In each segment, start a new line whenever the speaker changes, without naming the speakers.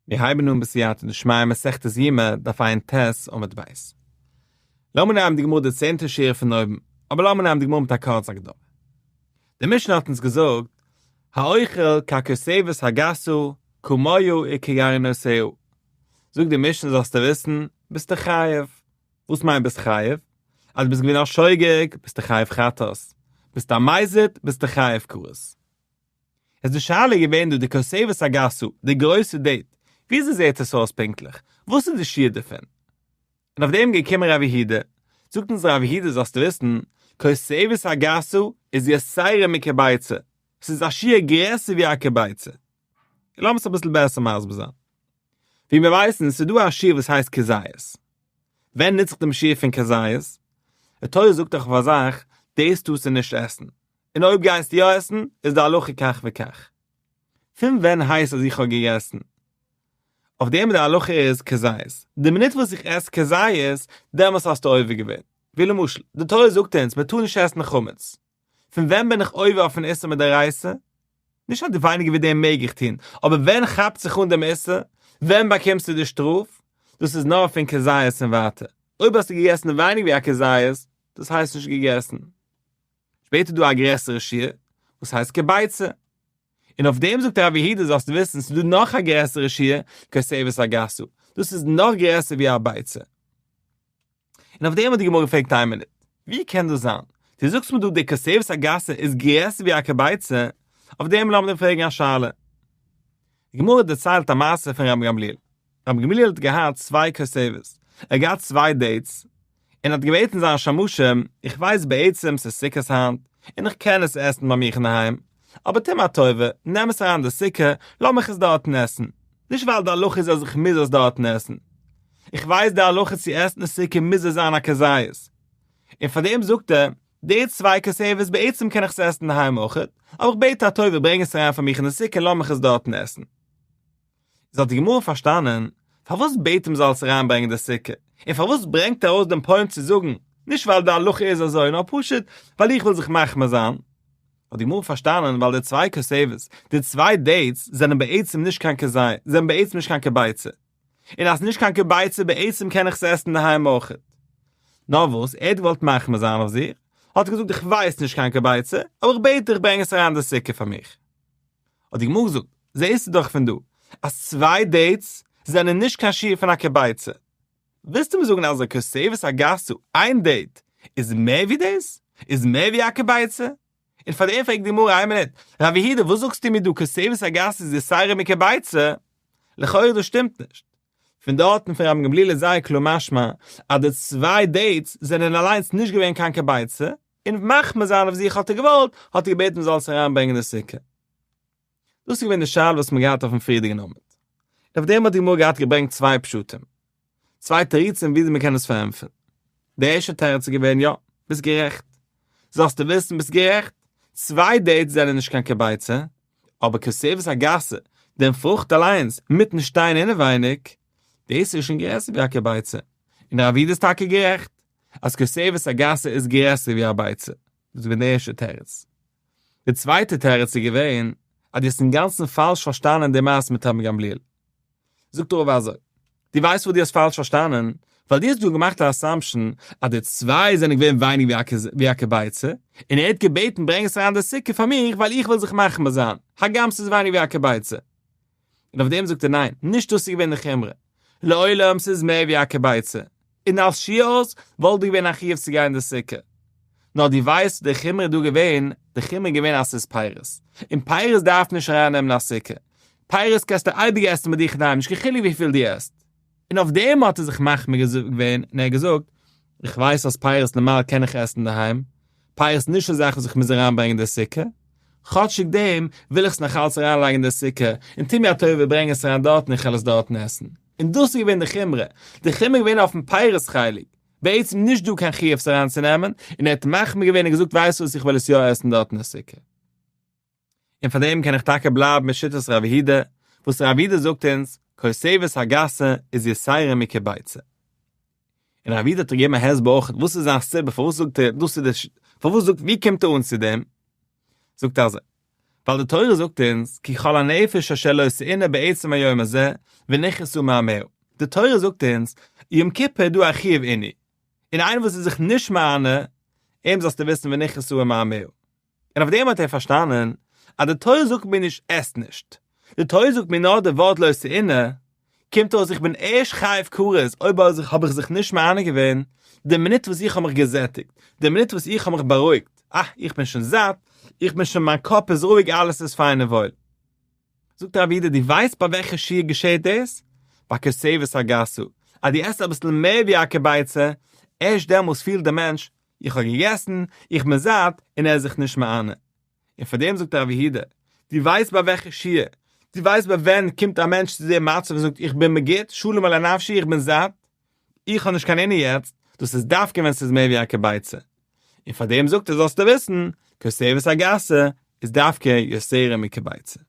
מיר הייבן אן בסייעתא דשמיא מסכת יומא דף ע"ט עמוד ב'. לאמיר נעמען די גמרא די צענטע שורה פון אויבן, אבער לאמיר נעמען די גמרא מיט א קורצע הקדמה. די משנה האט אונז געזאגט, האוכל ככותבת הגסה כמוה וכגרעינותיה. זאגט די משנה זאלסטו וויסן, ביסטו חייב. וואס מיינט ביסט חייב? אז דו ביסט געווען א שוגג ביסטו חייב חטאת, ביסט א מזיד ביסטו חייב כרת. איז די שאלה געווען דא די כותבת הגסה, די גרויסע דעיט, וויאזוי זעהט עס אויס פונקטליך? וואס איז די שיעור דערפון? און אויף דעם געקומען רב יהודה, זאגט אונז רב יהודה זאלסטו וויסן, כותבת הגסה איז יתירה מכביצה, ס'איז א שיעור גרעסער ווי א כביצה. לאמיר עס אביסל בעסער מסביר זיין. ווי מיר ווייסן ס'איז דא א שיעור וואס הייסט כזית. ווען נוץ איך דעם שיעור פון כזית? די תורה זאגט דאך אויף א זאך, דאס טארסטו נישט עסן. און אויב גייסטו יא עסן, איז די הלכה כך וכך. פון ווען הייסט אז איך האב געגעסן? אויף דעם די הלכה איז כזית. די מינוט וואס איך עס כזית, דעמאלס האסטו עובר געווען. ווי למשל, די תורה זאגט אונז מען טאר נישט עסן חמץ. פון ווען בין איך עובר אויפן איסור מדאורייתא? נישט אז די ווייניגער ווי דעם מעג איך טון, אבער ווען כאפט זיך אן דעם איסור? ווען באקומסטו די שטראף? דאס איז נאר פון כזית און ווייטער. אויב האסטו געגעסן ווייניגער ווי א כזית, דאס הייסט נישט געגעסן. שפעטער איז דא א גרעסערע שיעור וואס הייסט כביצה, און אויף דעם זאגט רב יהודה זאלסטו וויסן ס'איז דא נאך א גרעסערע שיעור כותבת הגסה, דאס איז נאך גרעסער ווי א ביצה. און אויף דעם האט די גמרא געפרעגט איין מינוט, ווי קען דאס זיין? דו זאגסט מיר דא די כותבת הגסה איז גרעסער ווי א כביצה, אויף דעם לאמיר דיר פרעגן א שאלה. די גמרא דערציילט א מעשה פון רבן גמליאל, רבן גמליאל האט געהאט צוויי כותבות, ער האט געהאט צוויי דעיטס, און האט געבעטן זיינע שמשים, איך ווייס בעצם ס'איז סוכות היינט, און איך קען עס עסן ביי מיך אינדערהיים, אבער טו מיר א טובה, נעם עס אריין אין די סוכה, לאז מיך עס דארטן עסן. נישט ווייל די הלכה איז אז איך מוז עס דארטן עסן. איך ווייס די הלכה צו עסן אין סוכה מוז עס זיין א כזית. און פאר דעם זאגט ער, די צוויי כותבות בעצם קען איך עס עסן אינדערהיים אויכעט, אבער איך בעט א טובה ברענג עס אריין פאר מיך אין די סוכה און לאז מיך עס דארטן עסן. איז האט די גמרא פארשטאנען פארוואס בעט אים זאל עס אריינברענגען אין די סוכה, און פארוואס ברענגט ער ארויס דעם פוינט צו זאגן, נישט ווייל די הלכה איז אזוי נאר פשוט ווייל איך וויל זיך מחמיר זיין, האט די גמרא פארשטאנען ווייל די צוויי כותבות, די צוויי דעיטס, זענען בעצם נישט קיין כזית, זענען בעצם נישט קיין כביצה, און אז נישט קיין כביצה בעצם קען איך עס עסן אינדערהיים אויכעט. נאר וואס, ער האט געוואלט מחמיר זיין אויף זיך, האט ער געזאגט איך ווייס נישט קיין כביצה, אבער איך בעט דיך ברענג עס אריין אין די סוכה פאר מיך. האט די גמרא געזאגט, זעסטו דאך פון דא אז צוויי דעיטס זענען נישט קיין שיעור פון א כביצה, ווילסטו מיר זאגן אז א כותבת הגסה, איין דעיט, איז מער ווי דאס? איז מער ווי א כביצה? און פאר דעם פרעגט די גמרא, איין מינוט, רב יהודה וואס זאגסטו מיר דא כותבת הגסה איז יתירה מכביצה? לכאורה דאס שטימט נישט. פון דארטן פון רבן גמליאל איז זייער קלאר משמע אז די צוויי דעיטס זענען אליינס נישט געווען קיין כביצה, און מחמיר זיין אויף זיך האט ער געוואלט, האט ער געבעטן מ'זאל עס אריינברענגען אין די סוכה. דאס איז געווען די שאלה וואס מ'האט געהאט אויפן פריערדיגן עמוד. און אויף דעם האט די גמרא געהאט געברענגט צוויי פשטים, צוויי תירוצים וויאזוי מ'קען עס פארענטפערן. די ערשטע תירוץ איז געווען יא, ביסט גערעכט. זאלסטו וויסן ביסט גערעכט, צוויי דעיטס זענען נישט קיין כביצה, אבער כותבת הגסה, דעם פרוכט אליינס, מיטן שטיין אינעווייניג, דאס איז שוין גרעסער ווי א כביצה. און רב יהודה איז טאקע גערעכט. אז כותבת הגסה איז גרעסער ווי א ביצה, דאס איז געווען די ערשטע תירוץ. די צווייטע תירוץ איז געווען אז דו האסט אינגאנצן פאלש פארשטאנען די מעשה מיט רבן גמליאל. זאגט רבא אזוי, דו ווייסט וואס דו האסט פאלש פארשטאנען? ווייל דו האסט דא געמאכט א assumption אז די צוויי זענען געווען ווייניג ווי א כביצה, און ער האט געבעטן ברענג עס אריין די סוכה פאר מיך ווייל איך וויל זיך מחמיר זיין, הגם ס'איז ווייניג ווי א כביצה. און אויף דעם זאגט ער ניין, נישט דאס איז געווען די חומרא, לעולם ס'איז מער ווי א כביצה, און אלס שיעור וואלט דא געווען א חיוב צו גיין אין די סוכה. נאר דו ווייסט די חומרא איז דא געווען, די חומרא איז געווען אז ס'איז פירות, און פירות דארף נישט אריין נעמען א סוכה, פירות קענסטו אייביג עסן מיט דיך אינדערהיים נישט קיין חילוק וויפיל דו עסט. און אויף דעם האט ער זיך מחמיר געווען און ער האט געזאגט, איך ווייס אז פירות נארמאל קען איך עסן אינדערהיים, פירות איז נישט א זאך וואס איך מוז אריינברענגען אין די סוכה, כאטשיג דעם וויל איך עס נאך אלץ אריינלייגן אין די סוכה, און טו מיר א טובה ברענג עס אריין דארטן איך וועל עס דארטן עסן. און דאס איז געווען די חומרא, די חומרא איז געווען אויפן פירות חלק, בעצם נישט דא קיין חיוב עס אריינצונעמען, און ער האט מחמיר געווען און געזאגט ווייסט וואס איך וועל עס יא עסן דארט אין די סוכה. און פאר דעם קען איך טאקע בלייבן מיט שיטת רב יהודה, וואס רב יהודה זאגט אונז, כותבת הגסה איז יתירה מכביצה. און רב יהודה האט געגעבן א הסבר אויך וואס איז זיין סיבה פארוואס זאגט ער דאס איז די פארוואס זאגט ווי קומט ער אן צו דעם, זאגט ער אזוי. ווייל די תורה זאגט אונז כי כל הנפש אשר לא תעונה בעצם היום הזה ונכרתה מעמיה, די תורה זאגט אונז יום כיפור איז דא א חיוב עינוי, און איינער וואס איז זיך נישט מענה, אים זאלסטו וויסן ונכרתה מעמיה. און אויף דעם האט ער פארשטאנען אז די תורה זאגט מיר נישט עס נישט, די תורה זאגט מיר נאר די ווארט לא תעונה, קומט אויס איך בין ערשט חייב כרת אויב האב איך זיך נישט מענה געווען, די מינוט וואס איך האב מיך געזעטיגט, די מינוט וואס איך האב מיך בארואיגט, אה, איך בין שוין זאט, איך בין שוין מיין קאפ איז רואיג אלעס איז פיין און וואויל. זאגט רב יהודה דו ווייסט ביי וועלכע שיעור געשעהט דאס? ביי כותבת הגסה, אז דו עסט אביסל מער ווי א כביצה, ערשט דעמאלס פילט דער מענטש, איך האב געגעסן, איך בין זאט, און ער איז זיך נישט מענה. און פאר דעם זאגט רב יהודה, דו ווייסט ביי וועלכע שיעור, דו ווייסט ביי ווען קומט א מענטש צו דעם מצב און זאגט איך בין מיר גוט, שלום עלי נפשי, איך בין זאט, איך האב נישט קיין עינוי יעצט, דאס איז דווקא ווען ס'איז מער ווי א כביצה. און פאר דעם זאגט ער זאלסטו וויסן, כותבת הגסה איז דווקא יתירה מכביצה.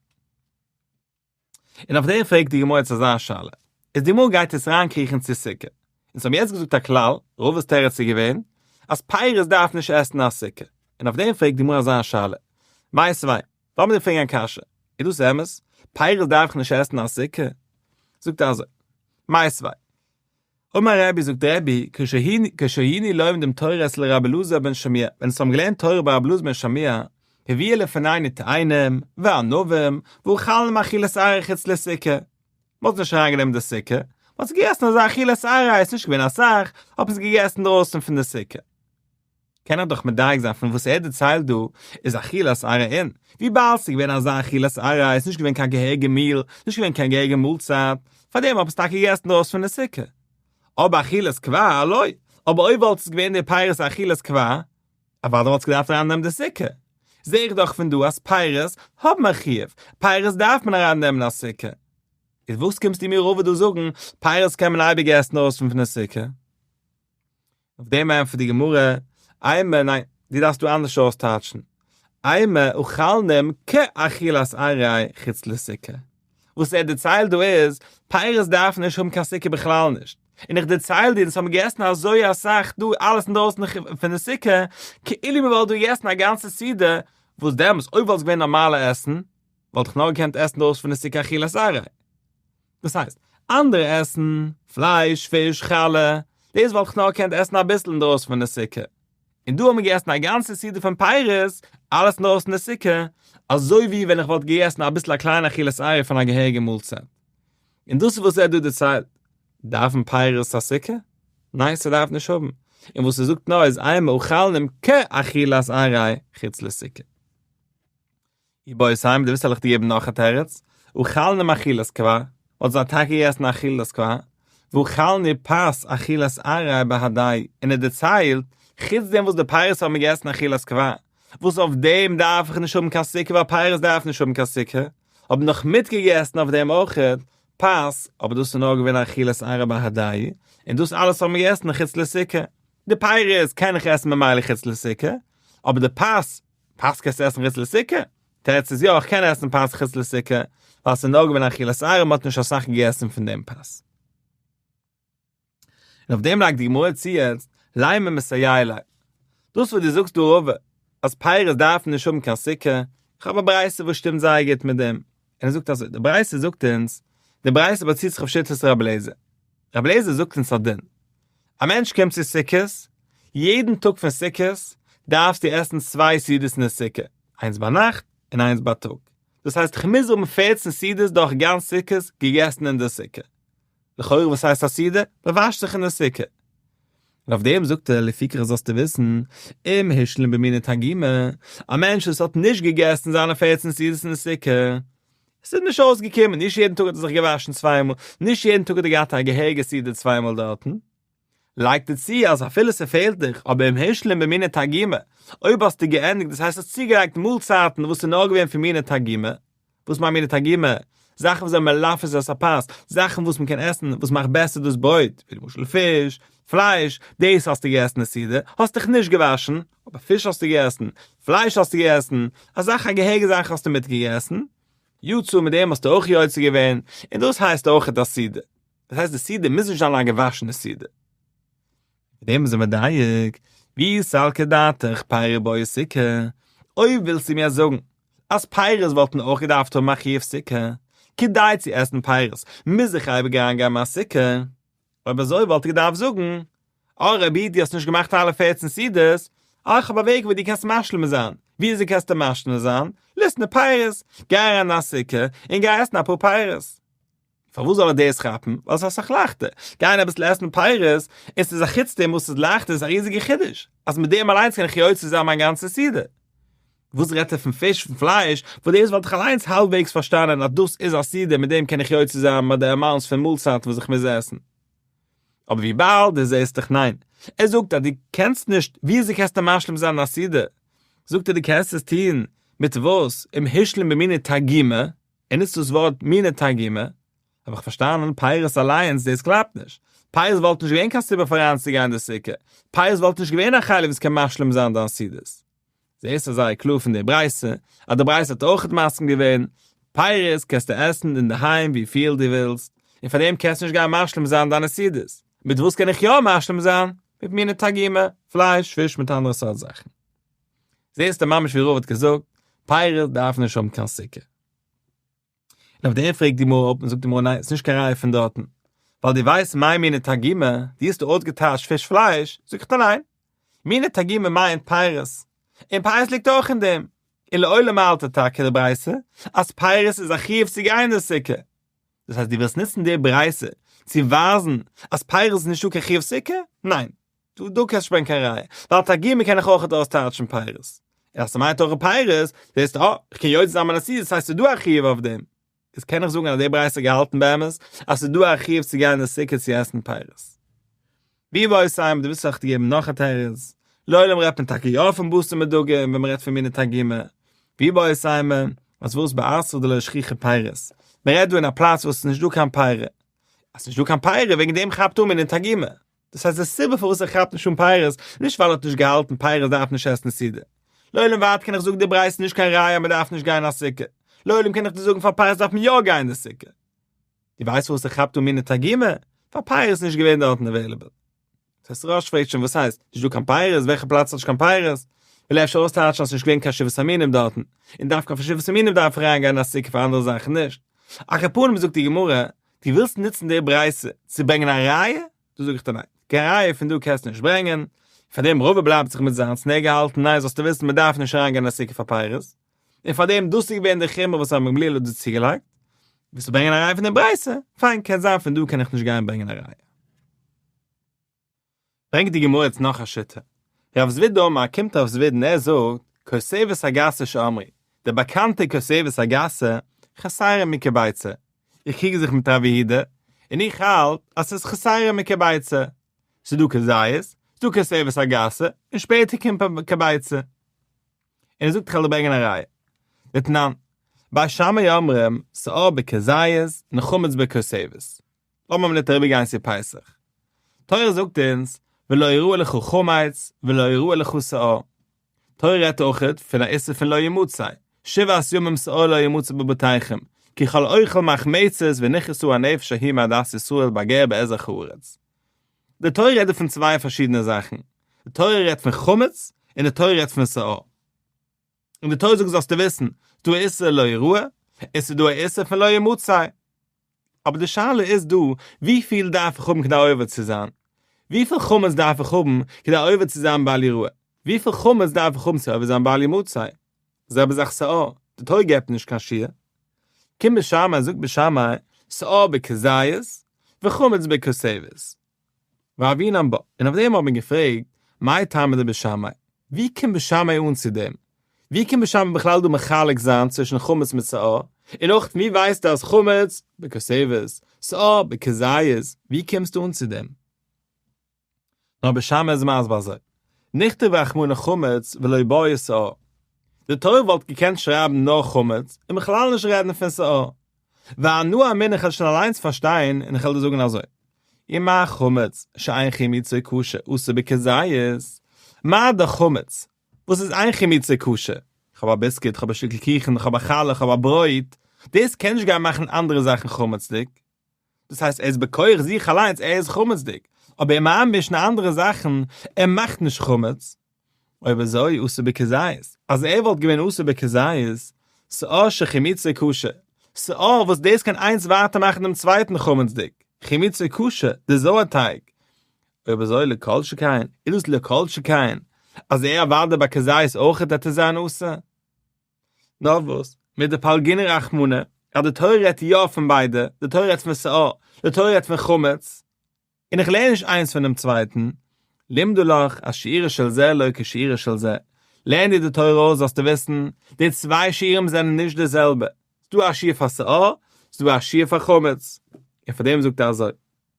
און אויף דעם פרעגט די גמרא יעצט אזא שאלה, איז די גמרא גייט יעצט אריינקריכן צו סוכה, אונז האבן יעצט געזאגט א כלל, רבא'ס תירוץ איז געווען, אז פירות דארף נישט עסן א סוכה, און אויף דעם פרעגט די גמרא אזא שאלה, מיתיבי, לאמיר דיר פרעגן א קשיא, איז דאס אמת? פירות דארף נישט עסן א סוכה? זאגט ער אזוי, מיתיבי, אמר רבי זאגט רבי, כשהיינו לומדים תורה אצל רבי אלעזר בן שמוע, ווען אונז האבן געלערנט תורה ביי רבי אלעזר בן שמוע, הביאו לפנינו תאנים, וענבים, ואכלנום אכילת עראי חוץ לסוכה. מען האט נישט אריינגענומען די סוכה, מען האט עס געגעסן אזא אכילת עראי, עס איז נישט געווען אסאך, האט מען עס געגעסן דרויסן פון די סוכה. קען איך דאך מדייק זיין פון וואס ער דערציילט דא, איז אכילת עראי אין, וויבאלד ס'איז געווען אזא אכילת עראי, איז נישט געווען קיין געהעריגע מיעל, נישט געווען קיין געהעריגע מאלצייט, פארדעם האט מען עס טאקע געגעסן דרויסן פון די סוכה. אבער אכילת קבע לא, אבער אויב וואלט עס געווען די פירות אכילת קבע, אוודאי וואלט עס געדארפט ארייננעמען די סוכה. זע איך דאך פון דא אז פירות האבן א חיוב, פירות דארף מען ארייננעמען א סוכה. איז וואס קומסטו מיר רבא דא זאגן, פירות קען מען אייביג עסן דרויסן פון די סוכה? אויף דעם ענטפערט די גמרא, אימא, ניין, דו דארפסט דא אנדערש אויסטייטשן, אימא אכלנום כאכילת עראי חוץ לסוכה. וואס ער דערציילט דא איז, פירות דארפן נישט האבן קיין סוכה בכלל נישט, און איך דערצייל דיר, אונז האבן געגעסן אזוי אסאך דא אלעס אינדרויסן פון די סוכה, כאילו מען וואלט דא געגעסן א גאנצע סעודה, וואס דעמאלס אויב וואלט עס געווען נארמאלע עסן, וואלט איך נאר געקענט עסן דרויסן פון די סוכה אכילת עראי. דאס הייסט, אנדערע עסן, פלייש, פיש, חלה, דאס וואלט איך נאר געקענט עסן אביסל אינדרויסן פון די סוכה. און דא האט מען געגעסן א גאנצע סעודה פון פירות, אלעס אינדרויסן די סוכה, אזוי ווי ווען איך וואלט געגעסן אביסל א קליינע אכילת עראי פון א געהעריגע מאלצייט. און דאס איז וואס ער האט דא דערציילט. דארפן פירות א סוכה? ניין ס'דארף נישט האבן. און וואס ער זאגט נאר איז אימא אכלנום כאכילת עראי חוץ לסוכה. איבעית אימא, דו ווילסט וועל איך דיר געבן נאך א תירוץ, אכלנום אכילת קבע, מ'האט זיי טאקע געגעסן אכילת קבע, ואכלנו פת אכילת עראי בהדייהו, און ער דערציילט, חוץ דעם וואס די פירות האבן געגעסן אכילת קבע, וואס אויף דעם דארף איך נישט האבן קיין סוכה ווייל פירות דארף נישט האבן קיין סוכה, האבן נאך מיטגעגעסן אויף דעם אויכעט פת, אבער דאס איז נאר געווען אכילת עראי בהדייהו, און דאס אלעס האבן מיר געגעסן חוץ לסוכה. די פירות קען איך עסן ממילא חוץ לסוכה, אבער די פת פת קענסטו עסן חוץ לסוכה? תירוץ איז יא, איך קען עסן פת חוץ לסוכה, ווייל ס'איז נאר געווען אכילת עראי מ'האט נישט אסאך געגעסן פון דעם פת. און אויף דעם לייגט די גמרא צו יעצט, לימא מסייע ליה. דאס וואס דו זאגסט דא רבא, אז פירות דארפן נישט האבן קיין סוכה, איך האב א ברייתא וואס שטימט זייער גוט מיט דעם. און ער זאגט אזוי, די ברייתא זאגט אונז, די ברייתא באציט זיך אויף שיטת רבי אליעזר. רבי אליעזר זאגט אונז א דין, א מענטש קומט צו סוכות, יעדן טאג פון סוכות דארפסטו עסן צוויי סעודות אין די סוכה, איינס ביינאכט און איינס בייטאג. דאס הייסט איך מוז האבן פערצן סעודות דורך גאנץ סוכות געגעסן אין די סוכה. לכאורה וואס הייסט א סעודה? מען וואשט זיך אין די סוכה. און אויף דעם זאגט ער לפיכך זאלסטו וויסן, אם השלים במיני תרגימא, א מענטש וואס האט נישט געגעסן זיינע פערצן סעודות אין די סוכה, עס איז נישט אויסגעקומען, נישט יעדן טאג האט ער זיך געוואשן צוויי מאל, נישט יעדן טאג האט ער געהאט א געהעריגע סעודה צוויי מאל דארטן. לייגט ער צו אז אפילו ס'פעלט דיך, אבער אם השלים במיני תרגימא, אויב האסטו געענדיגט, דאס הייסט האסט צוגעלייגט מאלצייטן וואס איז נאר געווען פון מיני תרגימא, וואס מיינט מיני תרגימא? זאכן וואס זענען מלפת את הפת, זאכן וואס מ'קען עסן וואס מאכט בעסער דאס ברויט, ווי למשל פיש, פלייש, דאס האסטו געגעסן אין סעודה, האסט דיך נישט געוואשן, אבער פיש האסטו געגעסן, פלייש האסטו געגעסן, א זאך א געהעריגע זאך האסטו מיטגעגעסן, יצא מיט דעם האסטו אויך יוצא געווען, און דאס הייסט אויכעט א סעודה. דאס הייסט די סעודה מוז נישט זיין א געוואשענע סעודה. מיט דעם איז ער מדייק, ואי סלקא דעתך פירי בעי סוכה, אויב ווילסטו מיר זאגן. אז פירות וואלטן אויך געדארפט האבן א חיוב סוכה, כדי צו עסן פירות מוז איך אייביג אריינגיין אין א סוכה, אויב אזוי וואלט ער געדארפט זאגן, אה רבי איד דו האסט נישט געמאכט אלע פערצן סעודות, אה איך האב א וועג ווי דו קענסט משלים זיין, ווי אזוי קענסטו משלים זיין? ליתני פירות, גיי אריין אין א סוכה און גיי עסן אפאר פירות. פארוואס זאל ער דאס כאפן? ווייל ס'איז אסאך לייכטער, גיין אביסל עסן פירות, און ס'איז א חוץ דעם וואס ס'איז לייכטער איז א ריזיגע חידוש, אז מיט דעם אליינס קען איך יוצא זיין מיין גאנצע סעודה. וואס רעדט ער פון פיש פון פלייש, וואס דאס וואלט איך אליינס האלבוועגס פארשטאנען אז דאס איז א סעודה מיט דעם קען איך יוצא זיין מיט די אמאונטס פון מאלצייטן וואס איך מוז עסן. אבער וויבאלד דו זעסט דאך ניין, ער זאגט אז דו קענסט נישט, ווי אזוי קענסטו משלים זיין א סעודה? זאגט ער דו קענסט עס טון מיט וואס? אם השלים במיני תרגימא, ער נוצט דאס ווארט מיני תרגימא, האב איך פארשטאנען פירות אליינס דאס קלאפט נישט, פירות וואלט נישט געווען קיין סיבה פאר אריינצוגיין אין די סוכה, פירות וואלט נישט געווען א חלק וואס קען משלים זיין דיין סעודות. זעהסט זייער קלאר פון די ברייתא אז די ברייתא האט אויכעט מסכים געווען, פירות קענסטו עסן אינדערהיים וויפיל דו ווילסט, און פאר דעם קענסטו נישט גיין משלים זיין דיינע סעודות, מיט וואס קען איך יא משלים זיין? מיט מיני תרגימא, פלייש, פיש מיט אנדערע סארט זאכן. זעהסטו ממש ווי רבא האט געזאגט, פירות דארפן נישט האבן קיין סוכה. און אויף דעם פרעגט די גמרא אפ און זאגט די גמרא ניין, ס'איז נישט קיין ראיה פון דארטן, ווייל דו ווייסט מאי מיני תרגימא, דו האסט אויסגעטייטשט פיש פלייש, זאג איך דיר ניין, מיני תרגימא מיינט פירות, און פירות ליגט אויך אין דעם, און לעולם האלט ער טאקע די ברייתא אז פירות איז א חיוב צו גיין אין די סוכה, דאס הייסט דו ווילסט נוצן די ברייתא צו ווייזן אז פירות איז נישטא קיין חיוב סוכה? ניין. דא דא קענסט נישט ברענגען קיין ראיה, ווייל תרגימא קען איך אויכעט אויסטייטשן פירות. און אז ס'מיינט אויך פירות, זעסטו אה, איך קען יוצא זיין מיינע סעודות, ס'הייסט ס'איז דא א חיוב אויף דעם. איז קען איך זאגן אז די ברייתא האט געהאלטן באמת אז ס'איז דא א חיוב צו גיין אין די סוכה צו עסן פירות. ואיבעית אימא, דו ווילסט זאל איך דיר געבן נאך א תירוץ, לעולם רעדט מען טאקע יא פון בשר מיט דגים ווען מ'רעדט פון מיני תרגימא. ואיבעית אימא, אז וואס באתרא דלא שכיחי פירות, מ'רעדט דא אין א פלאץ וואס ס'איז נישט דא קיין פירות, אז ס'איז נישט דא קיין פירות וועגן דעם כאפט אן מיני תרגימא. דאס הייסט די סיבה פארוואס ער כאפט נישט אן פירות, נישט ווייל ער האט נישט געהאלטן פירות דארף נישט עסן סעודה. לעולם ווייטער קען איך זאגן די ברייתא איז נישט קיין ראיה אז מען דארף נישט גיין אין א סוכה. לעולם קען איך דיר זאגן פאר פירות דארף מען יא גיין אין די סוכה. דו ווייסט פארוואס ער כאפט אן מיני תרגימא? ווייל פירות איז נישט געווען דארטן עוועילעבל. דאס הייסט רא"ש פרעגט שוין וואס הייסט? נישט דא קיין פירות? וועלכע פלאץ האט נישט קיין פירות? וויל ער אפשר אויסטייטשן אז ס'איז נישט געווען קיין שבעת המינים דארטן, און דווקא פאר שבעת המינים דארף איך אריינגיין אין א סוכה פאר אנדערע זאכן נישט. על כל פנים זאגט די גמרא, דו ווילסט נוצן די ברייתא צו ברענגען א ראיה? דא זאג איך דיר ניין, קיין ראיה פון דא קענסטו נישט ברענגען, פאר דעם רבא בלייבט זיך מיט זיינס און ער האט געהאלטן ניין זאלסטו וויסן מען דארף נישט אריין גיין אין א סוכה פאר פירות, און פאר דעם דאס איז געווען די חומרא וואס רבן גמליאל האט דא צוגעלייגט, ווילסטו ברענגען א ראיה פון די ברייתא? פיין קען זיין פון דא קען איך נישט גיין ברענגען א ראיה. ברענגט די גמרא יעצט נאך א שיטה, רב זביד אמר, קומט רב זביד און ער זאגט, כותבת הגסה שאמרו, די באקאנטע כותבת הגסה, חסרה מכביצה, איך קריג זיך מיט רב יהודה, און איך האלט אז ס'איז חסרה מכביצה, ס'איז דא כזית, ס'איז דא כותבת הגסה, און שפעטער קומט כביצה. און ער זאגט איך וועל דיר ברענגען א ראיה. דתנן, בית שמאי אומרים, שאור בכזית, און חמץ בכותבת. לאמיר א מינוט אריבער גיין צו פסח. תורה זאגט אונז, ולא יראה לך חמץ, ולא יראה לך שאור. תורה רעדט אויכעט פון א איסור פון לא ימצא, שבעת ימים שאור לא ימצא בבתיכם, כי כל אוכל מחמצת ונכרתה הנפש ההיא מעדת ישראל בגר באזרח הארץ. די תורה רעדט דא פון צוויי פארשידענע זאכן, די תורה רעדט פון חמץ און די תורה רעדט פון שאור. און די תורה זאגט זאלסטו וויסן, ס'דא א איסור לא יראה, און ס'דא א איסור פון לא ימצא. אבער די שאלה איז דא, וויפיל דארף איך האבן כדי עובר צו זיין? וויפיל חמץ דארף איך האבן כדי עובר צו זיין בל יראה? וויפיל חמץ דארף איך האבן צו עובר זיין בל ימצא? זעלבע זאך שאור, די תורה געבט נישט קיין שיעור. קומט בית שמאי זאגט בית שמאי, שאור בכזית וחמץ בכותבת. והוינן בה, און אויף דעם האט מען געפרעגט, מאי טעמא דבית שמאי? ווי קומט בית שמאי אן צו דעם? ווי קומט בית שמאי בכלל דא מחלק זיין צווישן חמץ מיט שאור? און אויך ווי ווייסטו אז חמץ בכותבת, שאור בכזית, ווי קומסטו אן צו דעם? נאר בית שמאי איז מסביר אזוי, נכתוב רחמנא חמץ ולא בעי שאור, די תורה וואלט געקענט שרייבן נאר חמץ און בכלל נישט רעדן פון שאור, ואנא אמינא איך וועל שוין אליינס פארשטיין און איך וועל דיר זאגן אזוי, ומה חמץ שאין חימוצו קשה אסור בכזית, מה דאך חמץ וואס איז אין חימוצו קשה, איך האב א ביסקיט, איך האב א שטיקל קיכן, איך האב א חלה, איך האב א ברויט, דאס קען נישט גיין מאכן אנדערע זאכן חמצ'דיג, דאס הייסט ער איז בכח זיך אליינס ער איז חמצ'דיג, אבער אים איינמישן אנדערע זאכן, ער מאכט נישט חמץ. אויב אזוי אסור בכזית, אז ער וואלט געווען אסור בכזית, שאור שחימוצו קשה, שאור וואס דאס קען איינס ווייטער מאכן דעם צווייטן חמצ'דיג, חימוצו קשה, די זויערטייג, אויב אזוי לא כל שכן, איז דאס לא כל שכן, אז ער אוודאי ביי כזית אויכעט וועט ער זיין אסור. נאר וואס, מדפלגינהו רחמנא, אז די תורה רעדט יא פון ביידע, די תורה רעדט פון שאור, די תורה רעדט פון חמץ, און איך לערן נישט איינס פונעם צווייטן, לימדה לך אז שיעורו של זה לא כשיעורו של זה, לערן דיר די תורה אויס זאלסטו וויסן, די צוויי שיעורים זענען נישט די זעלבע, ס'דא א שיעור פאר שאור, ס'דא א שיעור פאר חמץ, און פאר דעם זאגט ער אזוי,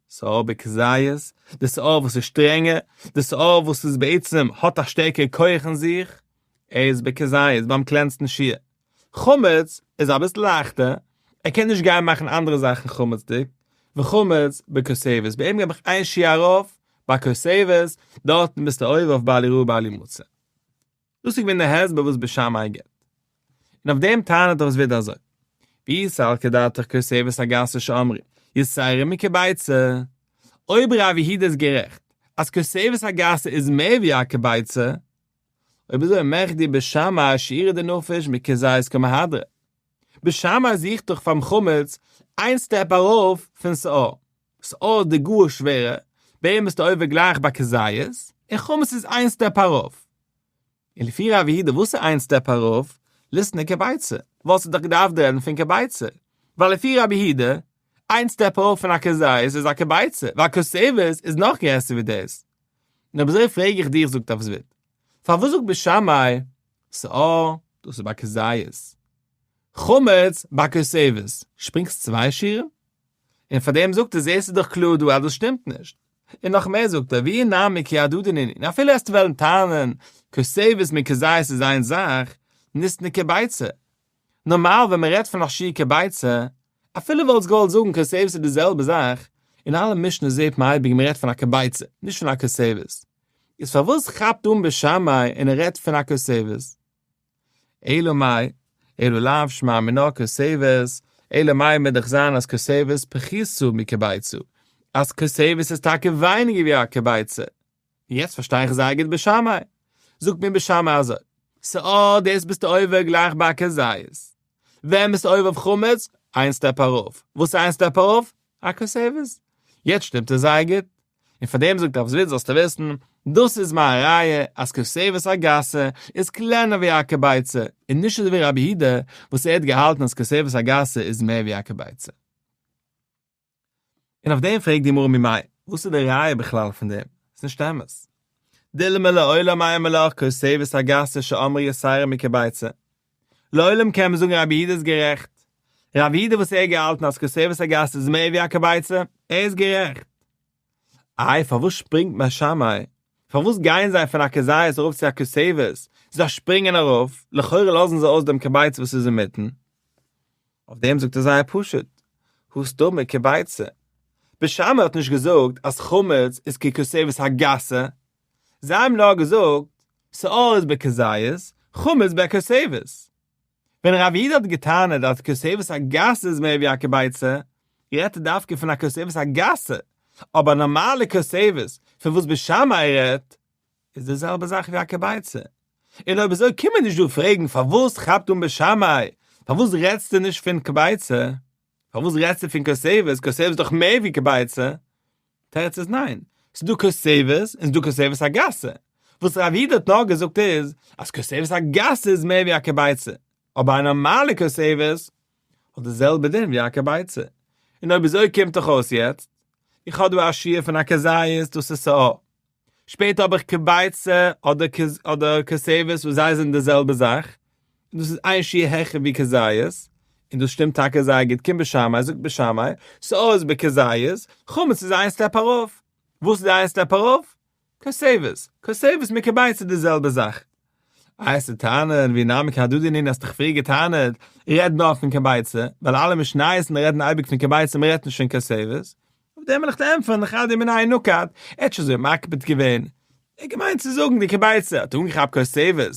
שאור בכזית, די שאור וואס איז שטרענגער, די שאור וואס איז בעצם האט א שטערקערע כח אין זיך, ער איז בכזית ביים קלענסטן שיעור. חמץ איז אביסל לייכטער, ער קען נישט גיין מאכן אנדערע זאכן חמצ'דיג, וחמץ בכותבת, ביי אים געב איך איין שיעור ארויף, ביי כותבת, דארטן ביסטו עובר אויף בל יראה בל ימצא. דאס איז געווען די הסבר וואס בית שמאי גיבט. און אויף דעם טענה'ט רב זביד אזוי, ואי סלקא דעתך כותבת הגסה שאמרו יתירה מכביצה, אויב רב יהודה איז גערעכט אז כותבת הגסה איז מער ווי א כביצה, אויב אזוי מכדי בית שמאי שיעורא דנפיש מכזית קא מהדרי. בית שמאי זוכט דאך פאר'ן חמץ איין סטעפ ארויף פון שאור. שאור איז די גאר שווערע, ביי אים ביסטו עובר גלייך ביי כזית, און חמץ איז איין סטעפ ארויף. און לפי רב יהודה וואס איז איין סטעפ ארויף? ליתני כביצה, וואלסטו דאך געדארפט רעדן פון כביצה, ווייל לפי רב יהודה, איין סטעפ ארויף פון א כזית איז א כביצה, ווייל כותבת איז נאך גרעסער ווי דאס. און אויב אזוי פרעג איך דיך זאגט רב זביד, פארוואס זאגט בית שמאי שאור דאס איז ביי כזית, חמץ ביי כותבת, שפרינגסט צוויי שיעורים? און פאר דעם זאגט ער זעסטו דאך קלאר דא אז דאס שטימט נישט. און נאך מער זאגט ער ואי נמי כי הדדי נינהו, און אפילו עסטו וועלן טענה'ן כותבת מיט כזית איז איין זאך, ניתני כביצה. נארמאל ווען מען רעדט פון א שיעור כביצה, אפילו וואלסט געוואלט זאגן כותבת איז די זעלבע זאך, אין אלע משניות זעט מען אייביג מען רעדט פון א כביצה, נישט פון א כותבת. איז פארוואס כאפט אן בית שמאי און ער רעדט פון א כותבת? אלא מאי, אלא לאו שמע מינה כותבת, אלא מאי מוז דאך זיין אז כותבת פחותה מכביצה, אז כותבת איז טאקע ווייניגער ווי א כביצה. און יעצט פארשטיי איך זייער גוט בית שמאי. זאגט מיר בית שמאי אזוי, שאור דאס ביסטו עובר גלייך ביי א כזית. ווען ביסטו עובר אויף חמץ? איין סטעפ ארויף. וואס איז איין סטעפ ארויף? א כותבת. יעצט שטימט עס זייער גוט. און פאר דעם זאגט רב זביד זאלסטו וויסן, דאס איז מיין ראיה אז כותבת הגסה איז קלענער ווי א כביצה, און נישט אזוי ווי רבי יהודה וואס ער האט געהאלטן אז כותבת הגסה איז מער ווי א כביצה. און אויף דעם פרעגט די גמרא ממאי, וואס איז די ראיה בכלל פון דעם? ס'איז נישט אמת. דילמא לעולם אימא לך כותבת הגסה שאמרו יתירה מכביצה. לעולם קען מען זאגן רבי יהודה איז גערעכט. רבי יהודה וואס ער האט געהאלטן אז כותבת הגסה איז מער ווי א כביצה, ער איז גערעכט. איי פארוואס שפרינגט בית שמאי? פארוואס גייען זיי פון א כזית ארויף צו א כותבת? זיי שפרינגען ארויף, לכאורה לאזן זיי אויס דעם כביצה וואס איז אינמיטן. אויף דעם זאגט ער זייער פשוט, הא סתמא כביצה. בית שמאי האט נישט געזאגט אז חמץ איז ככותבת הגסה, זיי האבן נאר געזאגט שאור איז בכזית, חמץ בכותבת. ווען רב יהודה האט געטענה'ט אז כותבת הגסה איז מער ווי א כביצה, רעדט ער דווקא פון א כותבת הגסה, אבער א נארמאלע כותבת פון וואס בית שמאי רעדט, איז די זעלבע זאך ווי א כביצה. און אויב אזוי קום מיר נישט דא פרעגן פארוואס כאפט אן בית שמאי, פארוואס רעדסטו נישט פון כביצה? פארוואס רעדסטו פון כותבת? כותבת איז דאך מער ווי כביצה. תירוץ איז ניין, ס'איז דא כותבת און ס'איז דא כותבת הגסה. וואס רב יהודה האט נאר געזאגט איז אז כותבת הגסה איז מער ווי א כביצה, אבער א נארמאלע כותבת האט די זעלבע דין ווי א כביצה. און אויב אזוי קומט דאך אויס יעצט, איך האב דא א שיעור פון א כזית, דאס איז שאור. שפעטער האב איך כביצה אדער אדער כותבת וואס זיי זענען די זעלבע זאך, און דאס איז איין שיעור העכער ווי כזית, און דאס שטימט טאקע זייער גוט, קומט בית שמאי, זאגט בית שמאי, שאור איז בכזית, חמץ איז איין סטעפ ארויף. וואס איז די איין סטעפ ארויף? כותבת. כותבת מיט כביצה איז די זעלבע זאך. איי וועסטו טענה'ן ואי נמי כי הדדי נינהו האסט דאך פריער געטענה'ט, רעד נאר פון כביצה, ווייל אלע משניות רעדן אייביג פון כביצה מען רעדט נישט פון כותבת. אויף דעם וועל איך דיר ענטפערן חדא מינייהו נקט, ער האט נישט אזוי מקפיד געווען, ער האט געמיינט צו זאגן די כביצה האט אנגעכאפט כותבת,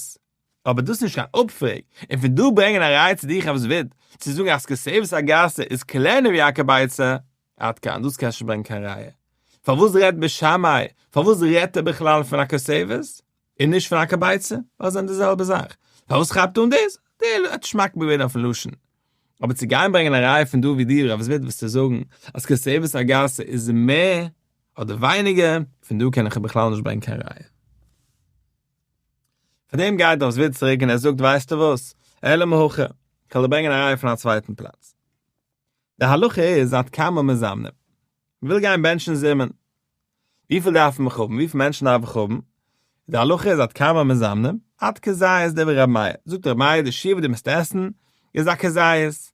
אבער דאס איז נישט קיין אפפרעג, און פון דא ברענגען א ראיה צו דיך רב זביד, צו זאגן אז כותבת הגסה איז קלענער ווי א כביצה, עד כאן, דאס קענסט נישט ברענגען קיין ראיה. פארוואס רעדט בית שמאי, פארוואס רעדט ער בכלל פון א כותבת, און נישט פון א כביצה, ווייל זיי זענען די זעלבע זאך. פארוואס כאפט אן דאס? דער האט נישט מקפיד געווען אויפן לשון. אבער צו גיין ברענגען א ראיה פון דא ווי דיר רב זביד וועסטו זאגן אז כותבת הגסה איז מער אדער ווייניגער, פון דא קען איך בכלל נישט ברענגען קיין ראיה. פאר דעם גייט רב זביד צוריק און ער זאגט ווייסטו וואס, אלא מהכא, כ'וועל דיר ברענגען א ראיה פון א צווייטן פלאץ. די הלכה איז עד כמה מזמנים. מ'וויל גיין בענטשן זימון. וויפיל דארף מען האבן? וויפיל מענטשן דארף איך האבן? די הלכה איז עד כמה מזמנים, עד כזית דברי ר' מאיר. זאגט ר' מאיר די שיעור וואס דו מוזט עסן איז א כזית.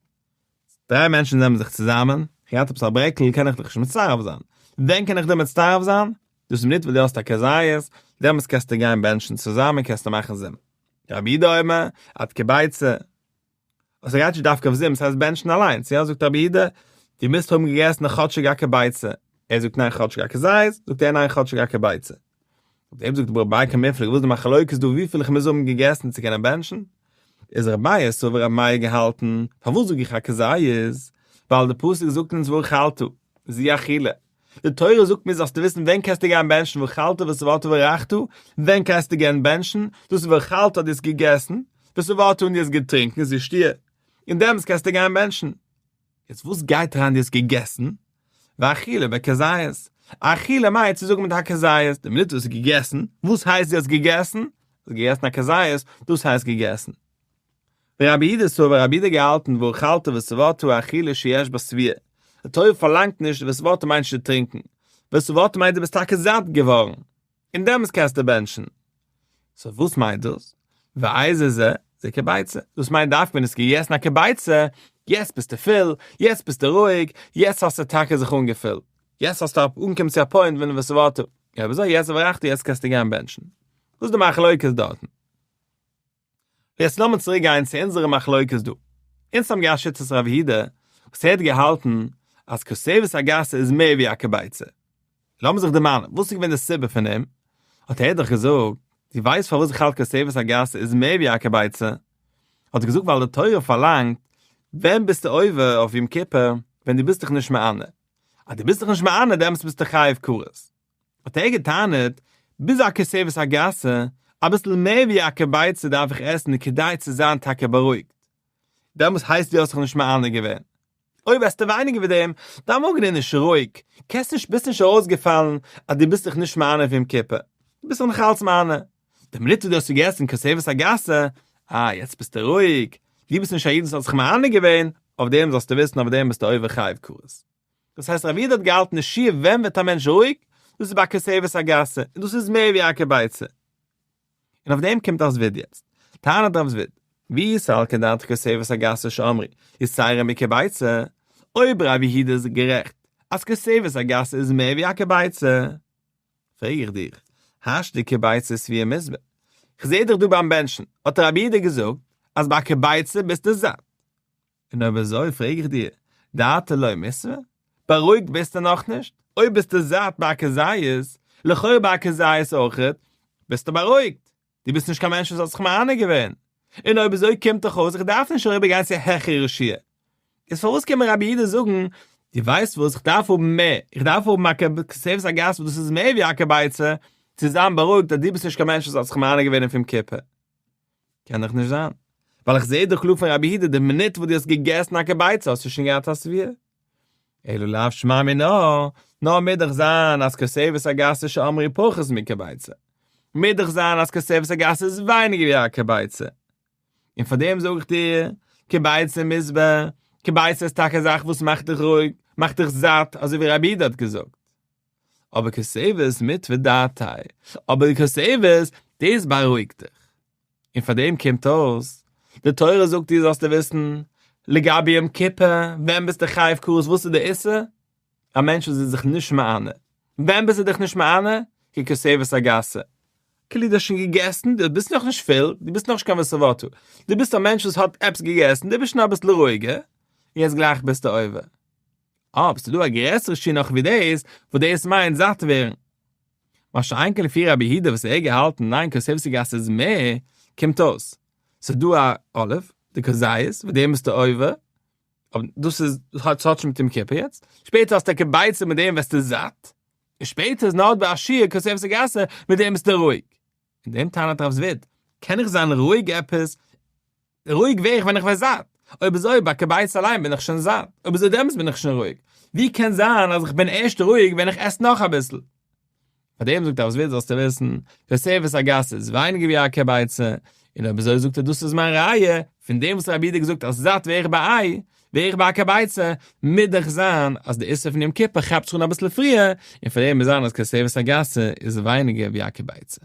דריי מענטשן נעמען זיך צוזאמען, איך געהאט עפעס א ברעקל קען איך דיך נישט מצרף זיין. ווען קען איך דיר מצטרף זיין? דאס איז מינוט וואס דו האסט א כזית, דעמאלטס קענסטו גיין בענטשן צוזאמען קענסטו מאכן זימון. רבי יהודה אומר, עד כביצה. אז ס'גייט נישט דווקא אויף זימון, ס'הייסט בענטשן אליינס, יא זאגט רבי יהודה, דו מוזט האבן געגעסן כאטשיג א כביצה, ער זאגט ניין כאטשיג א כזית, זאגט ער ניין כאטשיג א כביצה. אויף דעם זאגט די גמרא במאי קמיפלגי, וואס איז די מחלוקת דא וויפיל איך מוז האבן געגעסן צו קענען בענטשן? איז רבי מאיר סבר רבי מאיר געהאלטן, פארוואס זאג איך א כזית? ווייל די פסוק זאגט אונז ואכלת, זו אכילה. די תורה זאגט מיר זאלסטו וויסן ווען קענסטו גיין בענטשן ואכלת ושבעת וברכת, ווען קענסטו גיין בענטשן, דאס איז ואכלת אז דו האסט געגעסן, ושבעת און דו האסט געטרינקען זו שתיה, און דעמאלטס קענסטו גיין בענטשן. יעצט וואס גייט אריין דו האסט געגעסן? ואכילה בכזית, אכילה מיינט צו זאגן מיט א כזית, די מינוט דו האסט געגעסן, וואס הייסט דו האסט געגעסן? האסט געגעסן א כזית, דאס הייסט געגעסן. ורבי יהודה סבר רבי יהודה געהאלטן ואכלת ושבעת אכילה שיש בה שביעה, די תורה פארלאנגט נישט ושבעת מיינט נישט צו טרינקען, ושבעת מיינט דו ביסט טאקע זאט געווארן, און דעמאלטס קענסטו בענטשן. סאו וואס מיינט דאס? ואיזה זה? זה כביצה. דאס מיינט דווקא ווען האסט געגעסן א כביצה, יעצט ביסטו פול, יעצט ביסטו רואיג, יעצט האסטו טאקע זיך אנגעפילט, יעצט האסטו אנגעקומען צו א פוינט ווען ושבעת, אויב אזוי יעצט וברכת יעצט קענסטו גיין בענטשן. דאס איז די מחלוקת דארטן. יעצט לאמיר צוריק גיין צו אונזערע מחלוקת דא. אונז האבן געהאט שיטת רב יהודה וואס ער האט געהאלטן אז כותבת הגסה איז מער ווי א כביצה. לאמיר זיך דערמאנען, וואס איז געווען די סיבה פון דעם? האט ער דאך געזאגט, דו ווייסט פארוואס איך האלט כותבת הגסה איז מער ווי א כביצה? האט ער געזאגט ווייל די תורה פארלאנגט, ווען ביסטו עובר אויף יום כיפור? ווען דו ביסט דיך נישט מענה. אז דו ביסט דיך נישט מענה דעמאלטס ביסטו חייב כרת. האט ער געטענה'ט, ביז א כותבת הגסה, אביסל מער ווי א כביצה דארף איך עסן כדי צו זיין טאקע בארואיגט. דעמאלס הייסט דו האסט זיך נישט מענה געווען. אויב עסטו ווייניגער ווי דעם, דיין מאגן איז נישט רואיג, קענסט נישט ביסט נישט ארויסגעפאלן אז דו ביסט דיך נישט מענה אויף יום כיפור, דו ביסט זיך נאך אלץ מענה. די מינוט וואס דו האסט געגעסן כותבת הגסה, אה יעצט ביסטו רואיג, דו ביסט נישט א איד וואס האט זיך מענה געווען, אויף דעם זאלסטו וויסן אויף דעם ביסטו עובר חייב כרת. דאס הייסט רב יהודה האט געהאלטן די שיעור ווען ווערט א מענטש רואיג, דאס איז ביי כותבת הגסה, און דאס איז מער ווי א כביצה. און אויף דעם קומט רב זביד יעצט. טענה'ט רב זביד, ואי סלקא דעתך כותבת הגסה שאמרו יתירה מכביצה, אויב רב יהודה איז גערעכט אז כותבת הגסה איז מער ווי א כביצה, פרעג איך דיך, השתא כביצה ושביעה מיתבא? כ'זעה דאך דא ביים בענטשן האט רב יהודה געזאגט אז ביי א כביצה ביסטו זאט. און אויב אזוי פרעג איך דיר, דעתיה לא מיתבא? בארואיגט ביסטו נאכנישט? אויב ביסטו זאט ביי א כזית, לכאורה ביי א כזית אויכעט, ביסטו בארואיגט, דו ביסט נישט קיין מענטש וואס האט זיך מענה געווען, און אויב אזוי קומט דאך אויס איך דארף נישט אריבער גיין צו א העכערע שיעור, איז פארוואס קען מיר רבי יהודה זאגן, דו ווייסט וואס, איך דארף האבן מער, איך דארף האבן א כותבת הגסה וואס דאס איז מער ווי א כביצה, צו זיין בארואיגט אז דו ביסט נישט קיין מענטש וואס האט זיך מענה געווען אויף יום כיפור. קען דאך נישט זיין, ווייל איך זעה דאך קלאר פון רבי יהודה די מינוט וואס דו האסט געגעסן א כביצה האסטו שוין געהאט א שביעה. אלא לאו שמע מינה, נאר מוז דאך זיין אז כותבת הגסה שאמרו פחות מכביצה. מוז דאך זיין אז כותבת הגסה איז ווייניגער ווי א כביצה. און פאר דעם זאג איך דיר, כביצה מיתבא, כביצה איז טאקע א זאך וואס מאכט דיך רואיג, מאכט דיך זאט, אזוי ווי רבי יהודה האט געזאגט. אבער כותבת מיתבא דעתיה, אבער די כותבת, דאס בארואיגט דיך. און פאר דעם קומט אויס, די תורה זאגט דיר זאלסטו וויסן, לגבי יום כיפור, ווען ביסטו חייב כרת, וואס איז די איסור? א מענטש וואס איז זיך נישט מענה. ווען ביסטו דיך נישט מענה? ככותבת הגסה. כאילו דו האסט שוין געגעסן, דו ביסט נאכנישט פול, דו ביסט נאכנישט קיין ושבעת. דו ביסט א מענטש וואס האט עפעס געגעסן, דו ביסט שוין אביסל רואיגער, יעצט גלייך ביסטו עובר. אבער ס'איז דא א גרעסערע שיעור נאך ווי דאס, וואס דאס מיינט זאט ווערן. מה שאין כן לפי רבי יהודה וואס ער האט געהאלטן ניין כותבת הגסה איז מער, קומט אויס, ס'איז דא א א', די כזית, וואס דעם ביסטו עובר, אבער דאס איז, האט שוין מיט יום כיפור יעצט, שפעטער האסטו א כביצה מיט דעם ווערסטו זאט, און שפעטער איז נאר דא א שיעור כותבת הגסה, מיט דעם ביסטו רואיג. אין דעם טענה'ט רב זביד, קען איך זיין רואיג עפעס? רואיג ווער איך ווען איך ווער זאט. אויב אזוי ביי כביצה אליין בין איך שוין זאט, אויב אזוי דעמאלטס בין איך שוין רואיג. ווי קען זיין אז איך בין ערשט רואיג ווען איך עס נאך אביסל? פאר דעם זאגט רב זביד זאלסטו וויסן, כותבת הגסה איז ווייניגער ווי א כביצה, און אויב אזוי זאגט ער דאס איז מיין ראיה, פון דעם וואס רבי יהודה האט געזאגט אז זאט ווער איך ביי איי, ווער איך ביי א כביצה, מוז דאך זיין אז די איסור פון יום כיפור כאפט זיך אן אביסל פריער, און פאר דעם מוז זיין אז כותבת הגסה איז ווייניגער ווי א כביצה.